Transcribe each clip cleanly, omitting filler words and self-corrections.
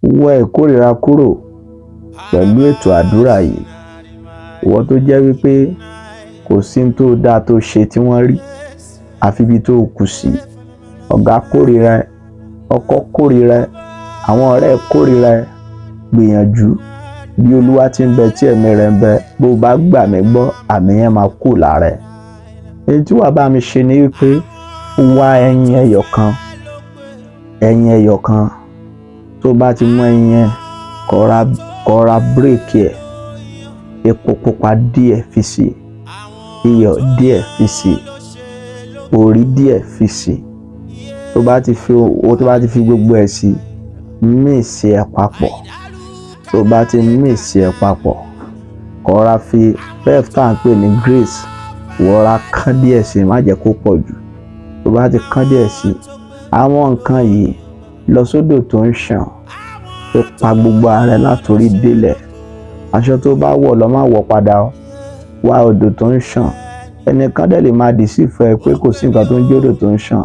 Wọ ìkórìíra kúrò pẹ̀lú ètò àdúrà yìí. Ìwọ tó jẹ́ wípé kò sí ní tó dáa tó ṣe tí wọ́n rí, àfi ibi tó kù sí. Ọ̀gá kórìíra ẹ, ọkọ kórìíra ẹ, àwọn ọ̀rẹ́ ẹ kórìíra ẹ. Gbìyànjú bí Olúwa ti ń bẹ tí ẹ̀mí rẹ̀ ń bẹ, bó o bá gbà mí gbọ́, àmì yẹn máa kú lára ẹ̀. Èyí tí wàá bá mi ṣe ni wípé wá ẹyin ẹyọ kan, ẹyin ẹyọ kan. Tó bá ti mú ẹyin yẹn, kọ́ra bírèkì ẹ̀, epo pupa díẹ̀ fi sí, iyọ̀ díẹ̀ fi sí, òrí díẹ̀ fi sí. Tó bá ti fi gbogbo ẹ̀ sí, mix ẹ̀ papọ̀. Tó bá ti mix ẹ̀ papọ̀, kọ́ra fi pep tá à ń pè ní grace, wọra kán díẹ̀ sí, má jẹ́ kó pọ̀ jù. Tó bá ti kán díẹ̀ sí àwọn nǹkan yìí, lọ sódò tó ń ṣàn, fi pa gbogbo ara ẹ látòrí délẹ̀. Aṣọ tó bá wọ̀ lọ, má wọ̀ padà o. Wá odò tó ń ṣàn. Ẹnìkan dẹ̀ lè máa dì sí ìfẹ́ ẹ pé kò sí nǹkan tó ń jẹ́ odò tó ń ṣàn.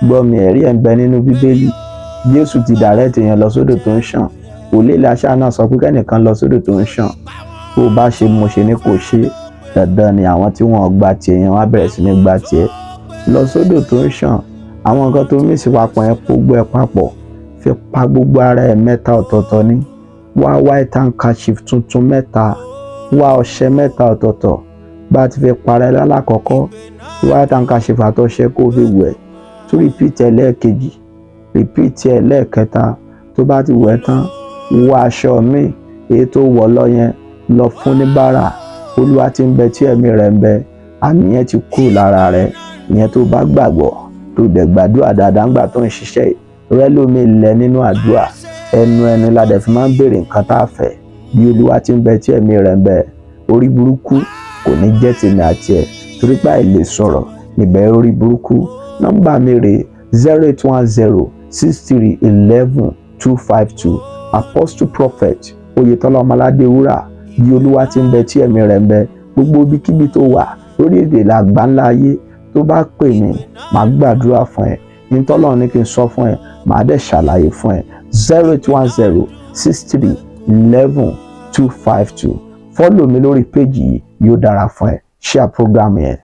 Gbọ́ mi, ẹ̀rí ẹ̀ ń bẹ nínú Bíbélì. Jésù ti direct èèyàn lọ sódò tó ń ṣàn. Wòlíì Èlíṣà náà sọ pé kẹ́nìkan lọ sódò tó ń ṣàn. Bó o bá ṣe mo ṣe ní kò ṣe, dandan ni àwọn tí wọ́n gba tiẹ̀ yẹn wá bẹ̀rẹ̀ sí ní gba tiẹ̀. Lọ sódò tó ń ṣàn. Àwọn nǹkan tó mix papọ̀ yẹn, gbogbo ẹ̀ papọ̀, fi pa gbogbo ara ẹ̀ mẹ́ta ọ̀tọ̀ọ̀tọ̀ ní. Wá white handkerchief tuntun mẹ́ta, wá ọṣẹ mẹ́ta ọ̀tọ̀ọ̀tọ̀. Bá ti fi para ẹ lálákọ̀ọ́kọ́, white handkerchief àtọṣẹ kó fi wẹ̀, tún repeat ẹ lẹ́ẹ̀kejì, repeat ẹ lẹ́ẹ̀kẹta. Tó bá ti wẹ̀ tán, wọ aṣọ míì. Èyí tó wọ̀ lọ yẹn, lọ fún ní bàrà. Olúwa ti ń bẹ tí ẹ̀mí rẹ̀ ń bẹ, àmì yẹn ti kúrò lára rẹ̀. Ìyẹn tó bá gbàgbọ́, tó dẹ̀ gbàdúrà dáadáa ńgbà tó ń ṣiṣẹ́ rẹ. Lómi lẹ nínú àdúrà, ẹnu ẹni la dẹ̀ fi máa ń béèrè nǹkan tá a fẹ́. Bí Olúwa ti ń bẹ tí ẹ̀mí rẹ̀ ń bẹ, orí burúkú kò ní jẹ́ tèmi àti ẹ̀, torí pé àìlè sọ̀rọ̀ níbẹ̀ orí burúkú. Nọ́mbà mi rè 08106311252. Apostle Prophet Oyetola Ọmọládé Wúrà. Bí Olúwa ti ń bẹ tí ẹ̀mí rẹ̀ ń bẹ, gbogbo ibikíbi tó wà lórílẹ̀‐èdè làgbáńlá ayé, tó bá pè mí, màá gbàdúrà fún ẹ. Nítọ́lọ́run ní kí n sọ fún ẹ, màá dẹ̀ ṣàlàyé fún ẹ. 08106311252. Follow mi lórí péjì yìí, yóò dára fún ẹ. Share program yẹn.